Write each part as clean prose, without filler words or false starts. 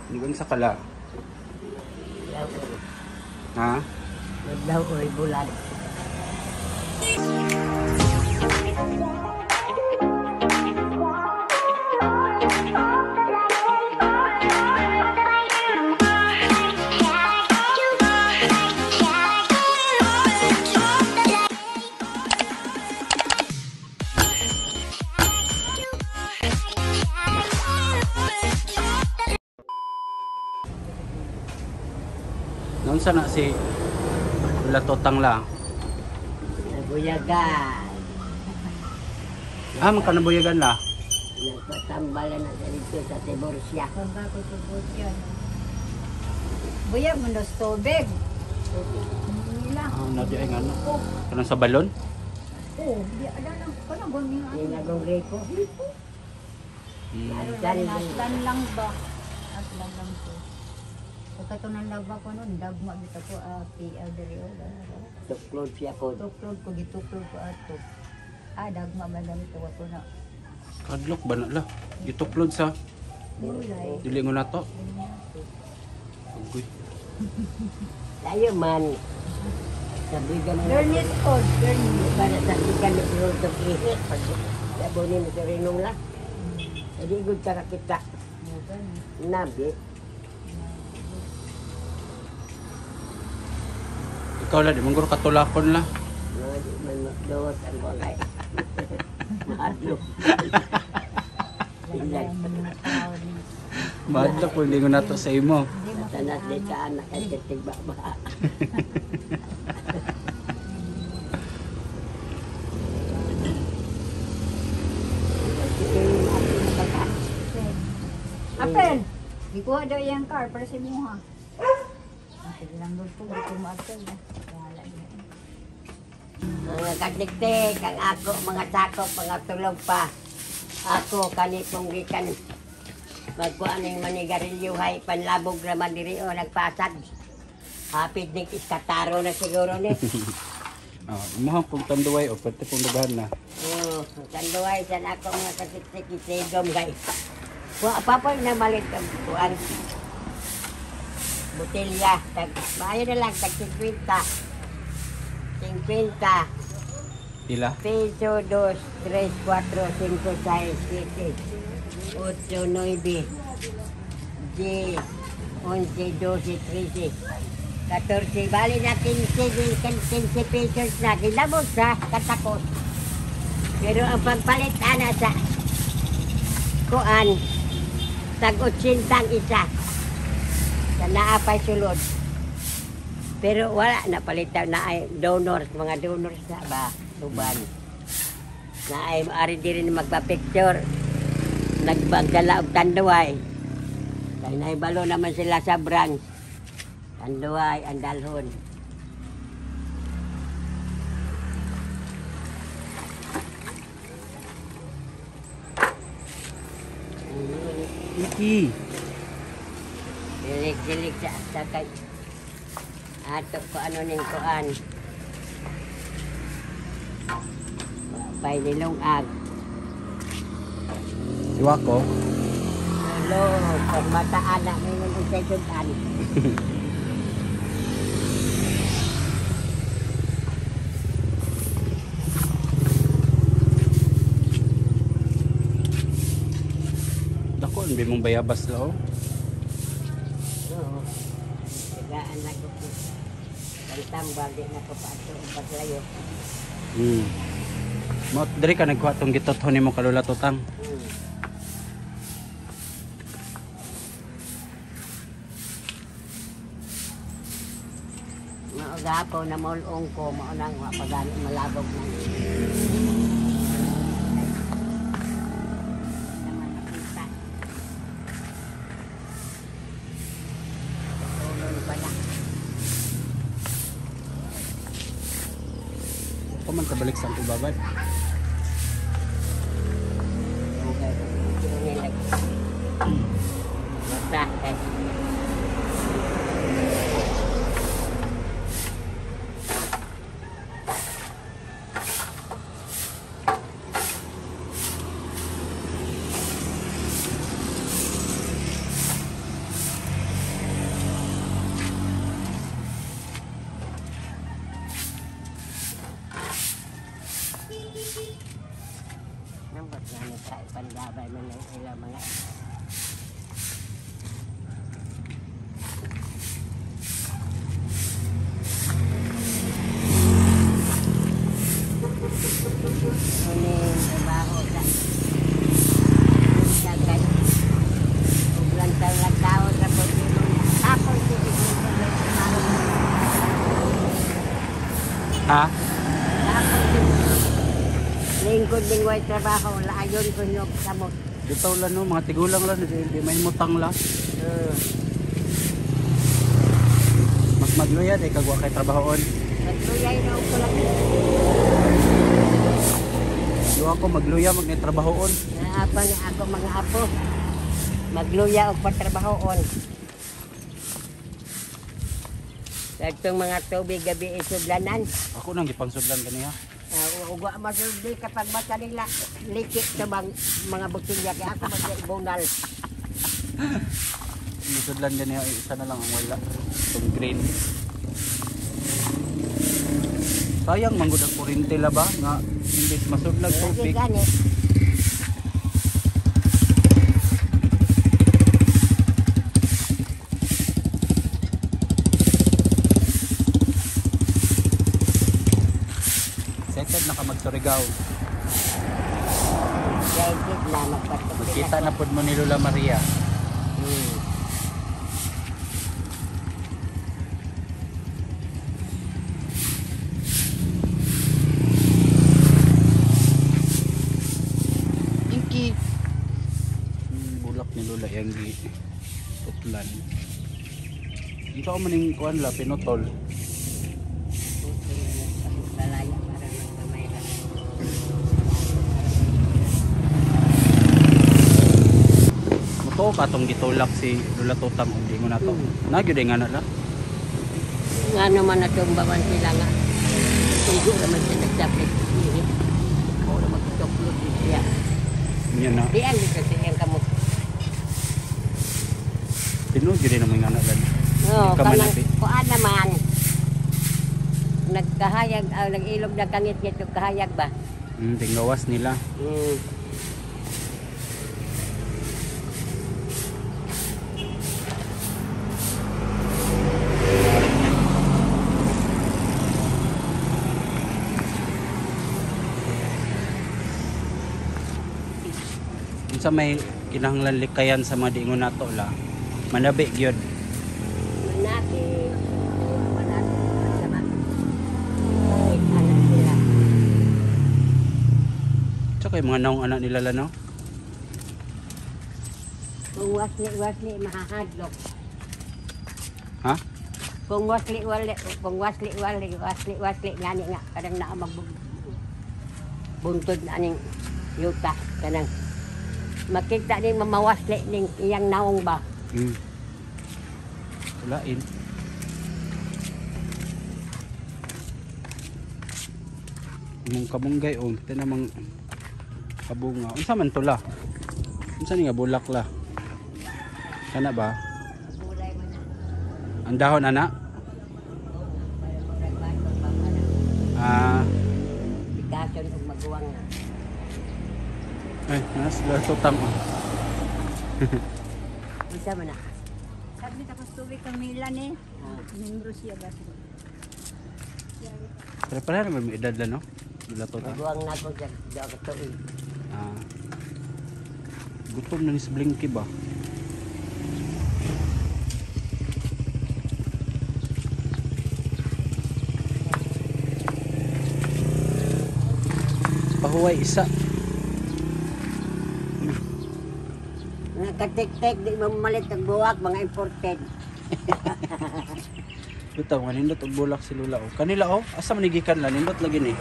Nigon sa kala. Ha? Magdaw oy bulan. Naunsa na si Lola Totang la? Nabuyagan. Ah, magkanabuyagan la? Nagpatambalan na sa dito sa Tiburcia. Pambago sa Tiburcia. Buyag mo na tubig. Nila. Ah, na di ay ngano. Kanang sa balon? Oo, di ala lang kanang gani. Ninagong gripo. Nasdan lang ba? Aslan lang ko. Pagka ito ng laba ko noon, dagma dito ko, PR diri o. Tuklod siya ko. Tuklod ko, gituklod ko ato. Ah, dagma ba ganito ako na. Kadlok ba na la? Gituklod sa Gulay. dili mo na to. Agoy. Tayo man. Sabi ka man. Bernice po, Bernice. Para sa ikan ni Piroto Kihi. Pag labunin mo sa rinong la. Hindi good ka kakita. Nabi. Ikaw la, di man guro katulakon la. No, di man magdawat ang walay. Mahadlok. Mahadlok kung hindi ko na to sa imo. Tanas di sa anak ay titigba ba. Apel! Gikuha daw iyang car para sa imuha. Sige lang doon po, di ko maapel. Wala niya. Mga katiktik, ang ako, mga sakop, mga tulog pa. Ako, kanitong gikan. Magkuan ng manigarilyo, hay, panlabog naman diri o, nagpasag. Hapit ni iskataro na siguro ni. Oh, imuha kung tanduay o pwede kung dugahan na. Oo, tanduay, san ako mga katiktik, isigom, guys. Wa pa po na malit ang kuan. Botelya, tag, maayo na lang, tag 50. 50. Pila? Piso, 2, 3, 4, 5, 6, 7, 8, 9, 10, 11, 12, 13, 14, bali na 15, 15 pesos na. Gilabot sa katakos. Pero ang pagpalit ana sa kuan, tag 80 ang isa. Sa naapay sulod. Pero wala na palitan na ay donors, mga donors na ba, tuban. Na ay maari di rin magpa-picture. Nagbagdala og tanduay. Kay naibalo naman sila sa branch. Tanduay, ang dalhon. Iki. Dilig-dilig sa kay ato ko ano ning kuan. Pay nilong ag. Si Wako. Lo, pag mataan na may nung sa sudan. Dako, ang mong bayabas la oh. Oo. Tagaan na ko. Ang tambal di na ko pa ato ang paglayo. Mo diri ka nagkuha tong gitothon nimo kalula Totang. Mao gapon na mulong ko mao nang wa pa gani malabog na. Naman nakita. Tulon pa na. Ako man kabalik sa akong babad. Okay. Basta, eh. Ha? Lingkod ning way trabaho, laayon ko nyo samot. Dito lang no, mga tigulang lang, di may mutang lang. Mas magluya di kagwa kay trabahoon. Magluyay na ko lang. Luwa ko magluya mag trabahoon. Naapa na ako mga apo. Magluya og patrabahoon. Kadtong mga tubig gabi isudlanan. Ako nang gipangsudlan kaniya. Ugwa masuldi kapag mata nila likit sa bang, mga botilya kaya ako magbunal. Gisudlan kaniya isa na lang ang wala. Itong green. Sayang manggod ang kuryente la ba nga imbes masudlag Lagi tubig. gani. Excited na ka magsurigao. Excited na magpatupin Magkita na pod mo ni Lola Maria. Inki. Bulak ni Lola yang gi putlan. Ito man ning kuan la pinutol. Lalaya para magkamay ra. Muto ka tong gitulak si Lola Totang og dingon nato. Na gyud nga na la. Nga naman natumbawan sila nga. Tunggo naman siya nagsapit. Ako na magtuklod siya. Nya na. Di ang dito sa iyang kamot. Tinuod gyud naman nga na la. Oo, Ka man kanang nabi. kuan naman. Nagkahayag, nag-ilog na kangit ngito kahayag ba? Tinggawas nila. Unsa may kinahanglan likayan sa mga diingon nato la. Manabi gyud. Manabi, manabi, sama. Kahit anak nila. Tsaka yung mga naong anak nila la no. Kung wasli-wasli, mahahadlok. Ha? Kung wasli-wali, kung wasli-wali, wasli-wasli, ngani nga, kanang naa buntod na aning yuta, kanang makita ning mamawasli ning iyang naong ba. Tulain. Imong kamunggay o tinamang kabunga. Unsa man tula? Unsa ni nga bulak la? Kana ba? Bulay man na. Ang dahon ana? Ah, Bikason og maguwang na. ay, nas tutang. Oh. Unsa man na? Sabi tapos tubig kang Mila ni. Ah. Membro siya ba? Pero pala naman may edad la no? Lola Totang. Maguwang na ko sa duha ka tuig. Ah. Gutom na ni si Blinky ba? Pahuway isa. Nakatik-tik di mo malit ang buwak mga imported. Bitaw nga nindot og bulak si Lula oh. Kanila oh, asa man ni gikan la nindot lagi ni.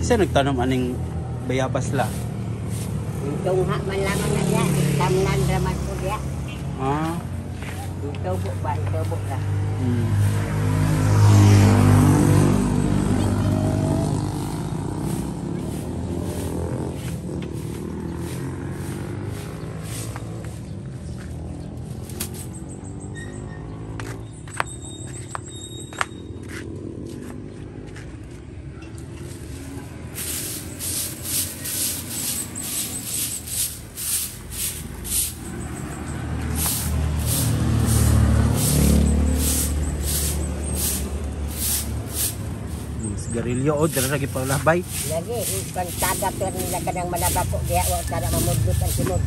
Isa nagtanom aning bayabas la. Tungha man lamang na niya, tamnan raman ko niya. Ah. Tubo ba, tubo ka. Sigarilyo o dira lagi palabay. Lagi pagtagat lang nila kanang manabako diha wa kana mamudlot ang timog.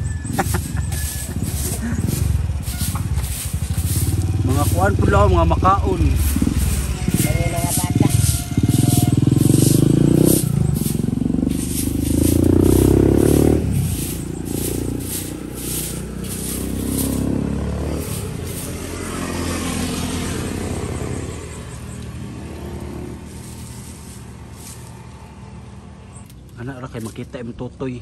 Mga kuan pud lang mga makaon. Kani mga bata. Ana ra kay makita imong tutoy.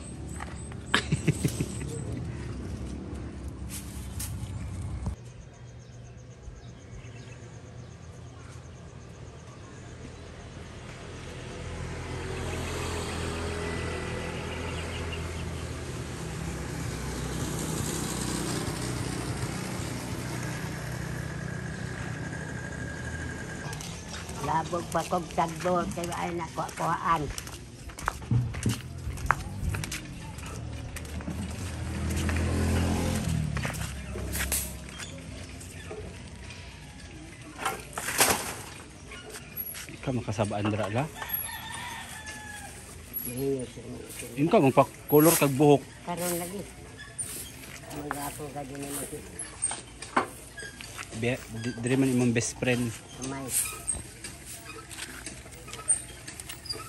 Labog pa kog tagbo kay ay nakuha-kuhaan. Ikaw makasabaan dira la. Yes. Yun ka magpa-color kag buhok. Karon lagi. Magapo ka din mo. Dire man imong best friend. Kamay.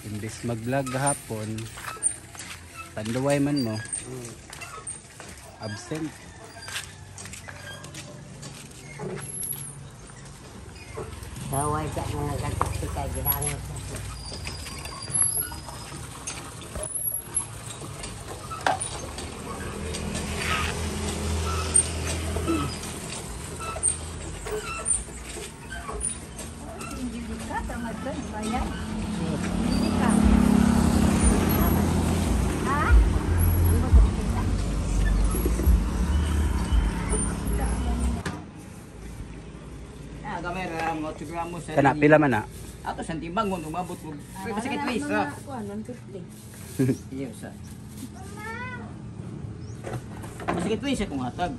Imbes mag-vlog gahapon, tanduay man mo. Absent. Saway sa mga katikay gilangot sa. Hindi ka, tamad ka, bayan. Hindi ka. Ha? Ah, kamera mo, 8 gramos sa Kana pila man na? Ato sa timbang mo umabot mo. Pero masakit please. Mga, kuan, 150. Iyo sa. Masakit please akong hatag.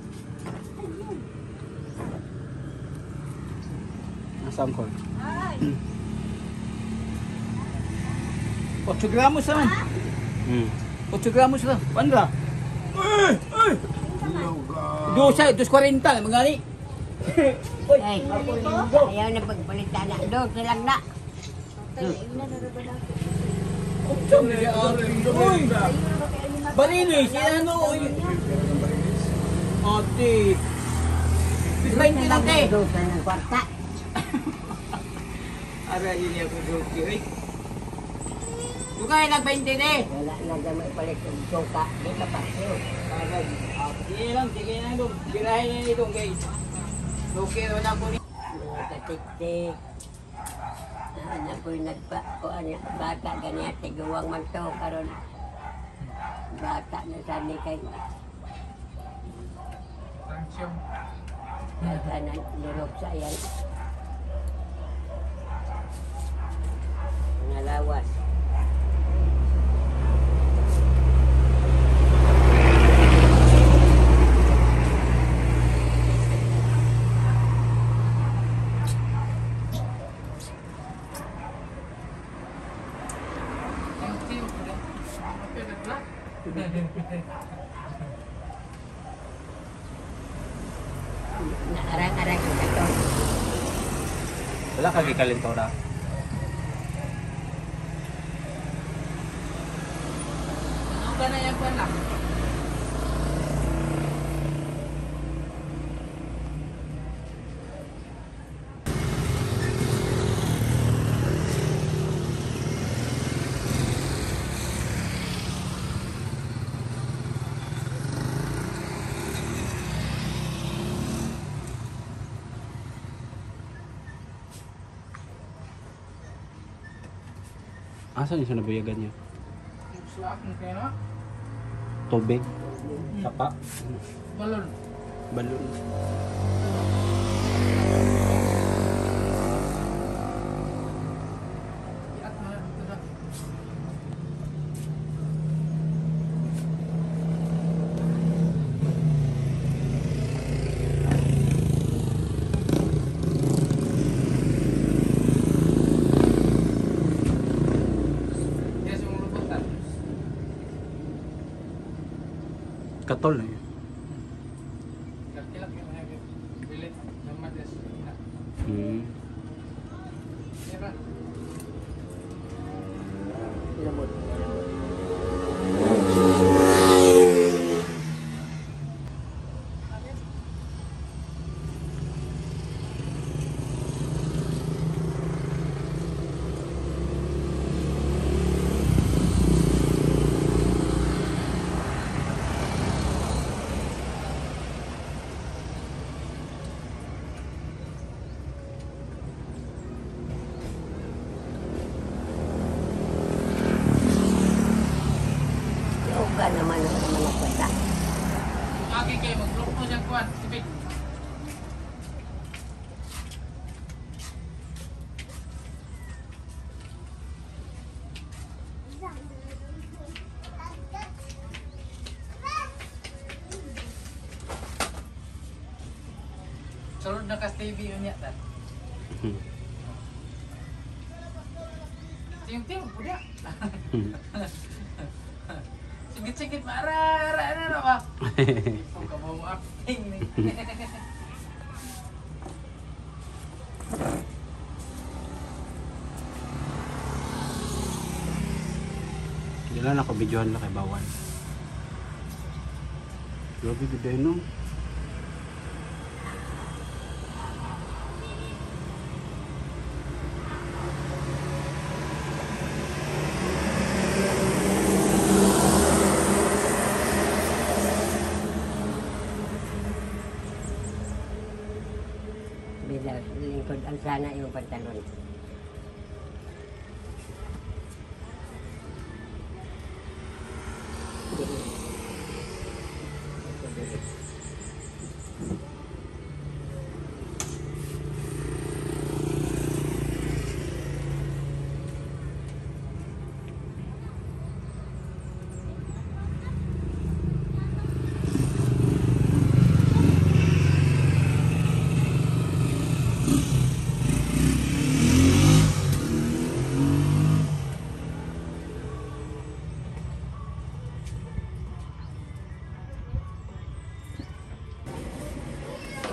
Nasaan ko? Ay, 8 gramos lang. 8 gramos lang. Kuan ra? Eh, eh. Dosa, 2.40 mga ni. Ay, ayaw na pagpalitan na. Do, silang na. Uy! Barilis, yan ano, oy. Ate. 20 lang te. Do, silang kwarta. Ara yun ako joke, oy. Dugay nag 20 ne. Wala na gamay palit og suka. Di ka pa. Sige lang, sige lang dong. Birahin na nito, guys. Okay, wala ko ni. Mga katiktik. Ano ko'y nagpa, kuan bata ganyan, tiguang man to, karon bata na sani kay. Bata na lurok sa iyang mga lawas. Naarang-arang ang katon. Wala ka gikalintora. Ano ba na yan, kwan lang? Asa niya sa nabuyagan niya? Tubig. Sapa. Balon. Balon. Putol eh. Lamot. Yoga naman ang mga kwenta. Agi kayo maglok mo siyang kuan, tibig. Sulod na kas TV unya ta. Ting-ting pud. Sigit-sigit maara ara na ba. Ipong ka mo acting ni. Di lang ako videohan lang kay bawal. Grabe gud no. Bila lingkod ang sana yung pantalon.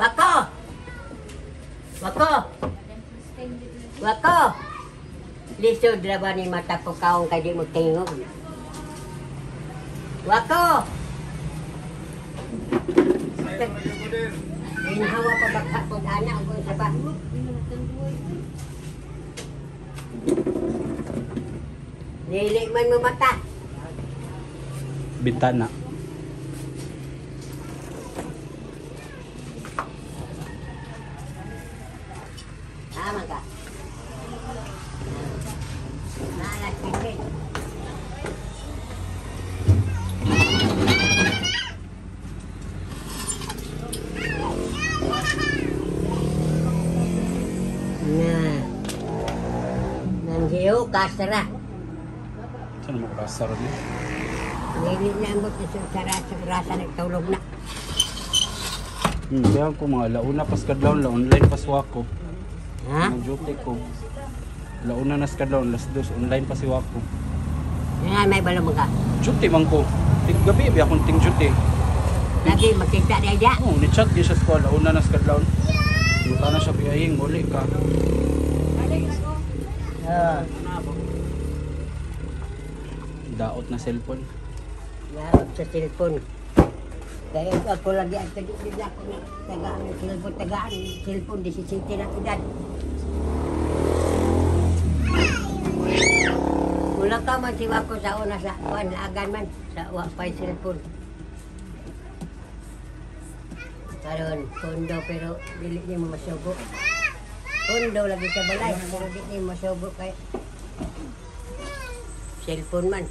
Wako! Wako! Wako! Lisod ra ba ni mata ko kaong kay di mo tingog. Wako! Inhawa pa ba kung anak ko sa ba? Dili man mo mata. Bintana. Tama ka. Nalas tingin. Na. Nanghiyo kasara. Saan mo kasar ni? Dili na ang sa sara sa rasa nagtulog na. Kaya ko mga launa pas kadlawon la online pas wako. Ha? Ang duty ko. Launa na sa kadlawon las 2 online pa si wako. Nga may balong ka. Duty man ko. Ting gabi bi akong ting duty. Lagi makita dia dia. Oh, ni chat di siya sa ko launa na sa kadlawon. Muta na siya biyaying uli ka. Oh, Daot na cellphone. Daot sa cellphone. Kaya ako lagi ang tagi ako na tagaan ng cellphone, tagaan cellphone 17 na edad. Wala ka man siwa ko sa una sa kuan agan man sa wa pa'y cellphone. Karon kondo pero dili nimo masugo. Kondo lagi sa balay pero dili nimo masugo kay cellphone man.